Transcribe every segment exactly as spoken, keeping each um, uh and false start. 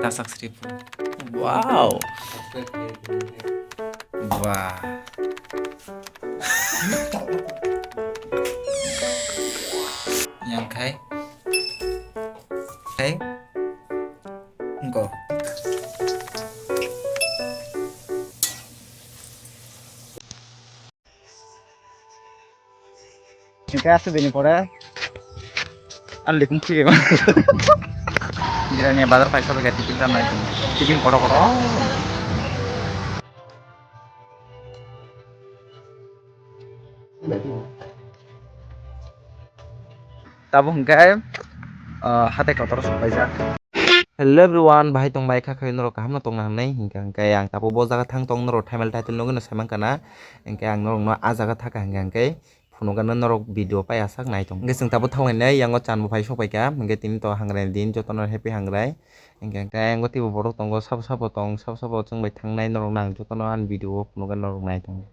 Sak sri pu. Wow. Wah. Yang khai. Khai. Go. Hingke aswk bini pore ang likung phuiyo. Jirani bazar paisa bai tiffin janai, tiffin kotor kotor. Tabuk hingke, ah, hatai kotor sok paijak. Hello everyone, bahai tong bai kha khe norok kaham no tong nang nai hingka hingke ang tabuk bo jaga thang tong norok thumbnail title nugwi no sai mankha na, hingke ang norok no ah jaga thaka hingka hingke phunukgano norok video pai asak nai tong. Hingke chwng tabuk thang lainai yango chan bo phai sok paikha, hingke tini to hangrai din jotono happy hangrai, hingke hingke yango teibo borok tongo sabo sabo tong sabo sabo chwng bai thangnai norok nang jotono ani video o phunukgano norok nai tong.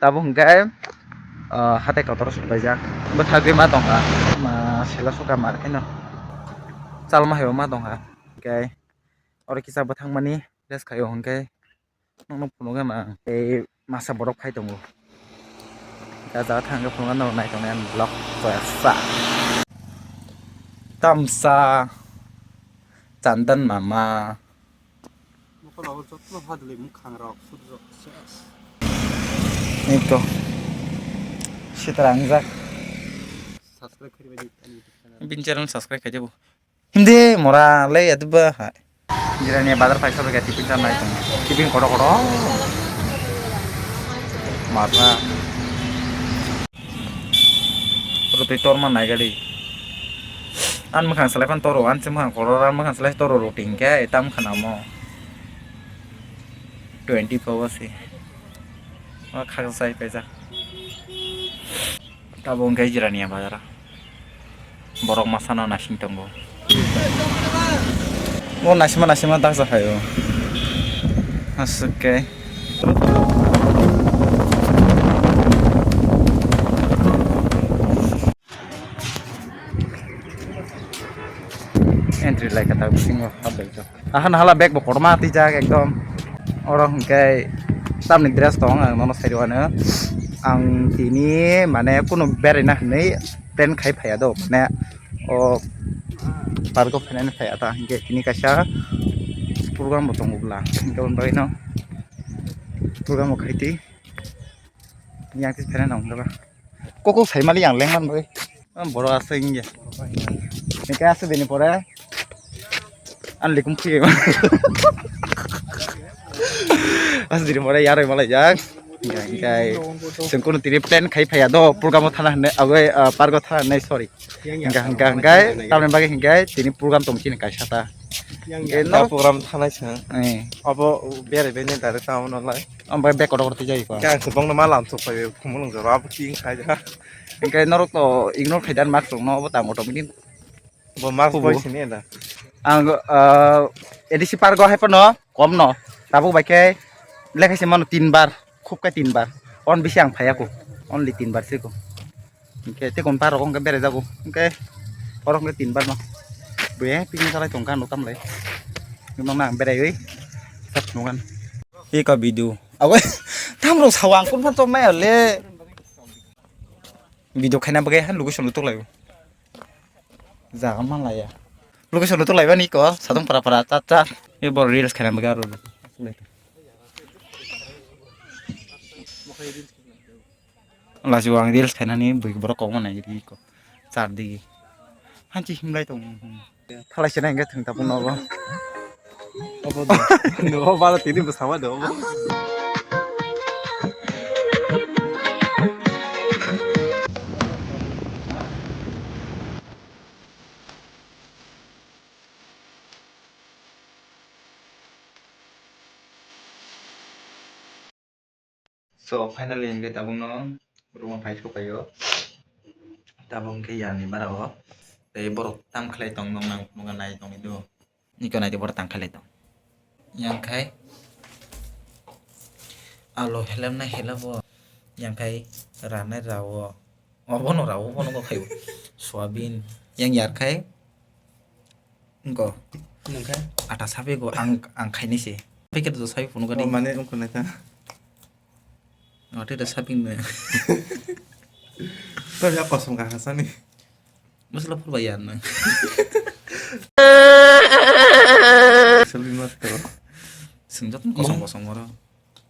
Tabuk hingke, ah, hatai kotor sok paijak. Bwthagwi ma tongkha. Ma sela sokha mar kheno. Chalma haibo ma tongkha. Hingke oro kisa bwthang mani rest khaio hingke. Nokno phunukgwi ma tei masa borok phai tongo. Hingke ah jaga thangkhe phunukgwi norok nai tongnai ani vlog koyaksa. Tamsa Chandan mama. Mokol rok jotono hadwlwi mwkhang rok sut rok ses. Nito. Sitarangjak. Subscribe khairwi baidi ani YouTube channel. Bini channel subscribe khaidi bo. Himde mora le yadba hai. Jirani bazar paisa bai tiffin janai tong. Tiffin kotor kotor. Masa. Roti torma nai gadi. An mwkhang salai phan toro, an se mwkhang koror, an mwkhang salai toro roti hingke, tam khana mo. Twenty four se. O khaksa sai paisa. Tabo hingke jirani bazar. Borok masano nasing tongo. O naisima naisima daksa hai o. Aswk khe. Entry lai kha ta bisingo hap bai to. Ahan hala bag bo kotorma twijak ekdom. Oro hwnkhe tamni dress tong ang nono sai rwano. Ang tini mane kunu beraina hinwi plan khai phaiya do, mane o park o phainani phaiya ta, hinkhe tini kaisa program bo tongo bwla, hinkhe aboni bagwi no program bo khaitwi yang twi phainani nangkha ba. Kok kok sai mali yang lengman bagwi. Borok aswk wngya. Hinkhe aswk bini pore. Ang likum phuyo. Aswk bini pore yarwi malai jak. Hinkhe chwng kunu tini plan khai phaiya do, program o thana hinwi, agoi, ah, park o thana hinwi, sorry. Hinkhe, hinkhe, hinkhe, tamni bagwi hinkhe tini program tong chini kaisa ta. Hinkhe norok program thanai chwng. Eh. Obo berai bai ni direct town o lai. Ang bai bag kotor kotor twi jai ko. Khe ang se bongno ma lam sok phai khumulwng jora abo ki khai ja. Hinkhe norok to ignore khai dan mak tong no obo tang automatic. Bo mak Kubu. Boi sini da. Ang, ah, A D C park o hai phano kom no. Tabuk bai khe lekha se mano tin bar, khub khe tin bar. On bisi ang phaiya ko. Only tin bar se ko. Hinkhe tei kom park o hwnkhe berai jago. Hinkhe oro hwnkhe tin bar no. Bui picnic salai tong kha no tam lai. Nang nang berai oi. Sab nungan. Eka video. Awe, tam rok sawa ang kun phan to mai le. Video khaina bagwi han location lutuk lai. Jaga man laya. Location lutuk lai bani ko, sadong para para cha cha. E bo reels khaina bagwi aro. Lasi wang reels khainani bui borok kok manai ri ko. Char digi. Hanchi himlai tong. Thalai se nai hingke thwng tabuk nogo. Obo de. Nogo bala tini bwsama de obo. So, finally, hingke tabukno room o phai sokphaio. Tabuk hingke yani bara o. Tei borok tam khlai tong nong nang phunukha nai tongwi do. Niko nai di borok tang khlai tong. Yang khai alo helam na hela bo. Yang khai ranai rawo. Obono rawo, obono go khai. Soyabin. Yang yar khai. Engko. Nang khai? Ata sapi go ang, ang khaini se. Packet do sapi phunukha di. Oh, mane engko nai ta. Ate da sapi me. Tor ya kosom ka hasani. Masala phur bai yan. Selin mas to. Sing jotun kosong kosong oro.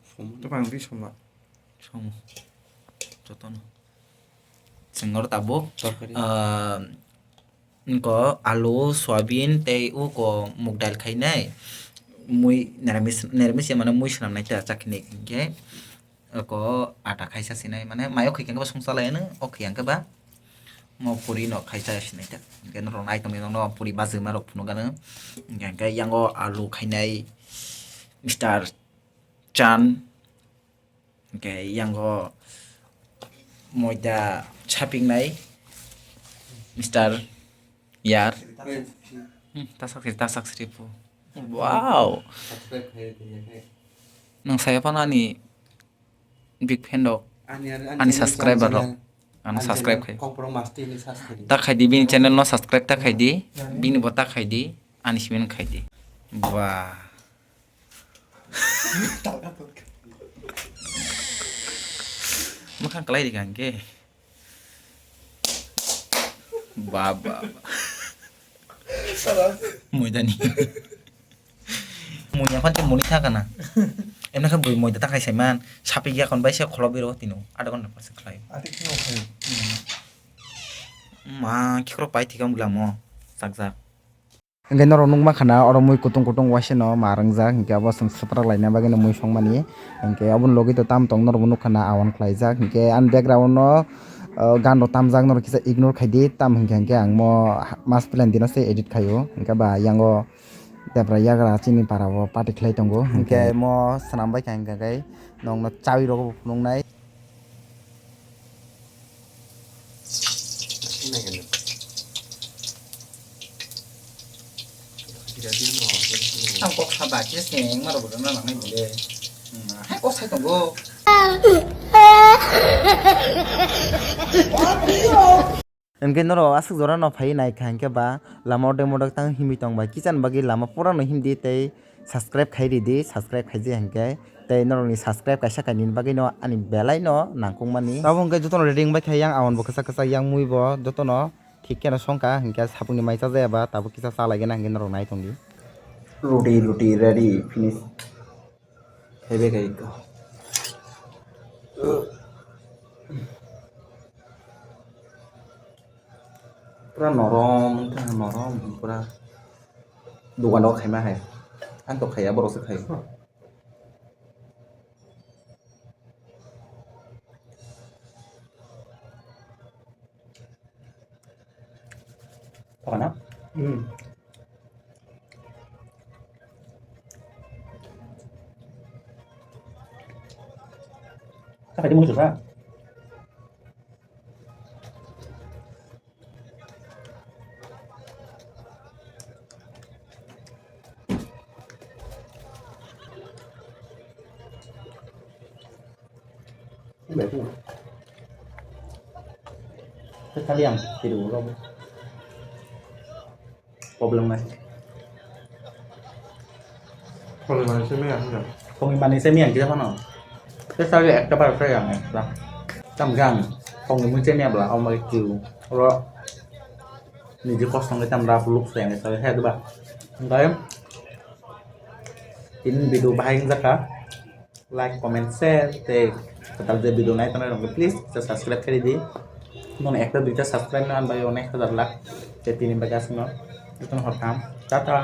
Som to pang di som la. Som. Jotun. Sing oro tabuk. Torkari. Ah, engko alu, soyabin tei uko mug dal khainai. Mui neramis, neramis ya mane mui swnam nai ta chakni hinkhe. Oko ata khaisa sinai, mane mayo khikhe ba songsa lai ano, o khiyang khe ba mo puri no khaisa sinai ta. Hinkhe norok nai tongwi nokno puri bajima rok phunukgano. Hinkhe, hinkhe yango alu khainai Mister Chan. Hinkhe yango moida chapingnai Mister Yar. Hmm, tasak sri, tasak sri pu. Wow. Nang saya pan ani big fan dok. Ani, ani, ani channel subscriber dok. Ani subscribe khai. Kok borok masti ni subscribe. Tak khai di bini channel no subscribe tak khai di. Bini bo tak khai di. Ani simin khai di. Wah. Makan kelai di kan ke. Baba. Moidani. Mui ya phante muni thaka na. Emna khe bui moida ta khai saiman. Sapi ya kon bai se kholo biro tino. Ada kon percent khlai. Ati khe okhai. Ma kikrok pai thika bwla mo. Sak jak. Hingke norok nukma khana oro mui kutung kutung waisa no ma rwngjak. Hingke abo chwng swprak laina bagwi no mui songmani. Hingke aboni logi to tam tong norok nukha na awan khlaijak. Hingke ani background no, o, gan rok tamjak norok kisa ignore khaidi. Tam hingke hingke ang mo mas plan dino se edit khaio. Hingke ba yango Debra yagra chini para o party khlai tongo. Hingke mo swnam bai kha hingke khe nokno chawi rogo bo phunuknai. Ang kok saba khe se wngma rok bo rwna nangnai bo le. Hmm, hai kok sai tongo. Hingke norok aswk jora no phai nai kha hingke ba lama o demo dok tang himwi tong bai kichani bagwi lama pura no himdi tei subscribe khai ridi, subscribe khai je hingke tei norok ni subscribe kaisa kainwi bagwi no ani belai no nangkuk mani. Abo hingke joto no ready wngbai kha yang awan bo kwchak kwchak yang mui bo joto no thik khe no songkha hingke sapung ni mai cha jaya ba tabuk kisa cha lai gana hingke norok nai tongdi. Roti roti ready finish. Hebe kai ko. Pura norom, wngkha norom, pura. Dogan o khaima hai. Ang to khaiya, borok se khai. Apa na? Hmm. Apa dia muncul, Pak? Kali yang tiru lo. Problem nai. Problem nai se miyang ya. Kami mani se miyang kita mana? Kita sari ekta bar saya yang ekta. Tam gan. Kami mui se miyang bela, oh my god. Ro. Niji kosong kita mera buluk saya yang saya dua. Enggak ya. Ini video bahaya enggak kah? Like, comment, share, tei kwtal je video nai tongnai rok please kisa subscribe khe di. Nono ekta duita subscribe no anbai onek hazar lakh. Tei tini bagwi aswkno jotono hor kaham. Tata.